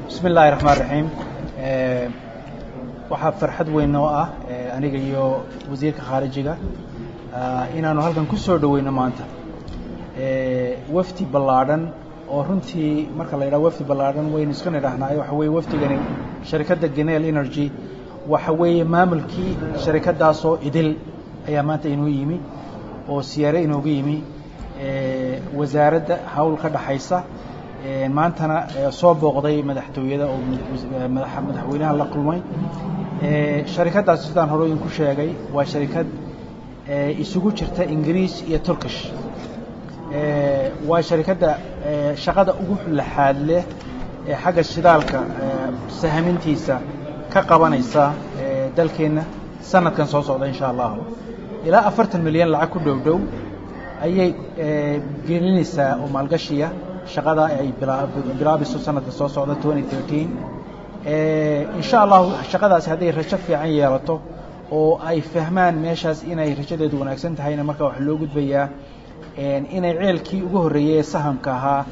Bismi illaahi raxmaan raxiim. Waxaa farxad weyn oo ah aniga iyo wasiirka khaarijiga inaanu halkan ku soo dhoweyno maanta wafdi ballaadhan oo runtii marka la yidhaho wafdi ballaadhan waynu iska nidhaahnaa. Waxa weeye wafdigani sharikadda Genel Energy, waxa weeye maamulkii sharikaddaasoo idil ayaa maanta inoo yimi oo siyaare inoogu yimi wasaaradda hawl ka dhaxaysa, maantana soo booqday madaxtooyada oo madaxweynaha la kulmay. Sharikaddaas sidaan hore idinku sheegay waa sharikad isugu jirta Ingiriis iyo Turkish. Waa sharikadda shaqada ugu laxaad leh ee xagga shidaalka sahamintiisa ka qabanaysa dalkeenna sanadkan soo socda, insha Allahu. Ilaa 40 milyan lacag ku dhow dhow ayay gelinaysaa oo maalgashiya shaqada ay bilaabayso sanadka soo socda, 2013, insha Allahu. Shaqadaasi hadday rajo fiican yeelato oo ay fahmaan meeshaas inay rajadeedu wanaagsan tahayna, marka waxaa loo gudbayaa inay ceelkii ugu horreeyey ee sahamka ahaa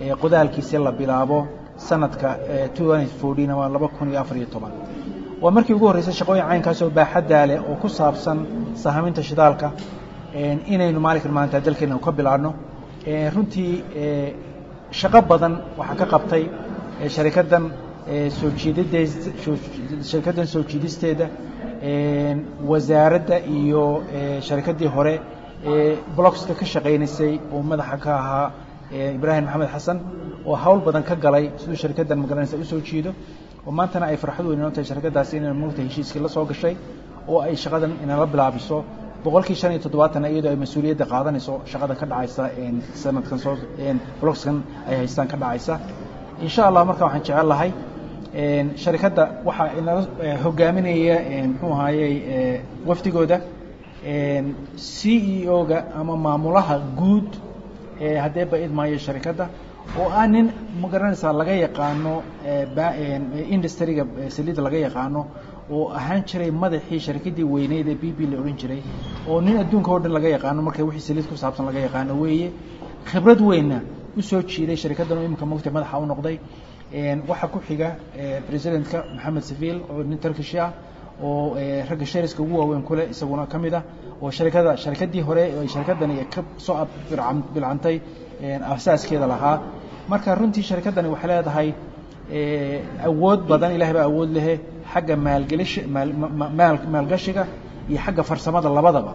ee qodaalkiisi la bilaabo sanadka 2014 ama 2014. Waa markii ugu horreysay shaqooyin caynkaas oo baaxaddaa leh oo ku saabsan sahaminta shidaalka inaynu maalinkan maanta dalkeena ka bilaabno. Runtii shaqo badan waxaa ka qabtay sharikaddan soo jiididees sharikaddan soo jiidisteeda wasaaradda iyo sharikaddii hore ee blockska ka shaqaynaysay oo madaxa ka ahaa Ibraahim Maxamed Xasan, oo hawl badan ka galay siduu sharikaddan magaranaysa usoo jiido, oo maantana ay farxad weyn inoo tahay sharikaddaasi inay mugta heshiiskii la soo gashay oo ay shaqadan inala bilaabiso 75% iyadoo ay mas-uuliyadda qaadanayso shaqada ka dhacaysa sanadkan soo blockskan ay haystaan ka dhacaysa, insha Allah. Marka waxaan jecel lahay sharikadda waxaa inala hogaaminaya, muxuu ahaayey, wafdigooda CEO-ga ama maamulaha guud ee haddee ba idmaayo sharikadda, oo ah nin ma garanaysaa laga yaqaano industryga saliidda laga yaqaano, oo ahaan jiray madaxii sharikaddii weyneyd ee BP la odhan jiray, oo nin adduunka oo dhan laga yaqaano marka wixii saliid ku saabsan laga yaqaano weeye, khibrad weynna usoo jiiday sharikaddan oo imika mogta madaxa u noqday. Waxaa ku xiga presidentka Maxamed Sevil, oo nin Turkish ah oo ragga shareska ugu waaweyn kule isaguna ka mid ah, oo sharikada sharikaddii hore ay sharikaddani ka soo bilcantay asaaskeeda lahaa. Marka runtii sharikaddani waxay leedahay awood badan, Ilahay baa awood lehe, xagga maalgelish maal maalgashiga iyo xagga farsamada labadaba,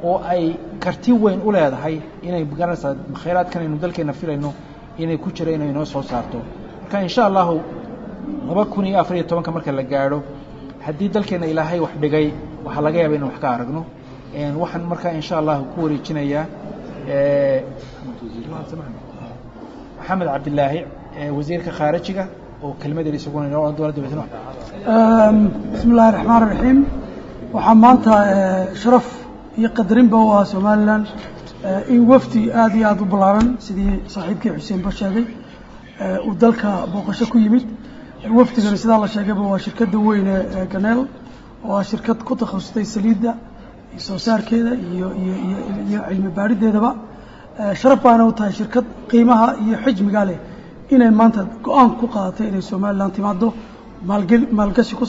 oo ay karti weyn u leedahay inay magaranaysaa khayraadkan aynu dalkeena filayno inay ku jiro inay inoo soo saarto. Marka insha Allahu 2014-ka marka la gaadho, haddii dalkeena Ilaahay wax dhigay, waxaa laga yaaba inu wax ka aragno. Waxaan markaa insha Allahu ku wareejinayaa Maxamed Cabdilaahi, wasiirka khaarijiga, oo kelmadeen isaguna inoo odhan doona dabeetna. Bismi illaahi raxmaan raxiim. Waxaa maanta sharaf iyo qadarinba u ah Somaliland in wafdi aada iyo aada u ballaaran, sidii saaxiibkii Xuseenba sheegay, uu dalka booqasho ku yimid. Wafdigani sidaa la sheegayba waa shirkadda weyn ee Ganeel, oo ah shirkad ku takhasustay saliidda soo saarkeeda iyo cilmi baadhideedaba. Sharaf baana u tahay shirkad qiimaha iyo xijmiga leh inay maanta go-aan ku qaadatay inay Somaliland timaado maalgashi ku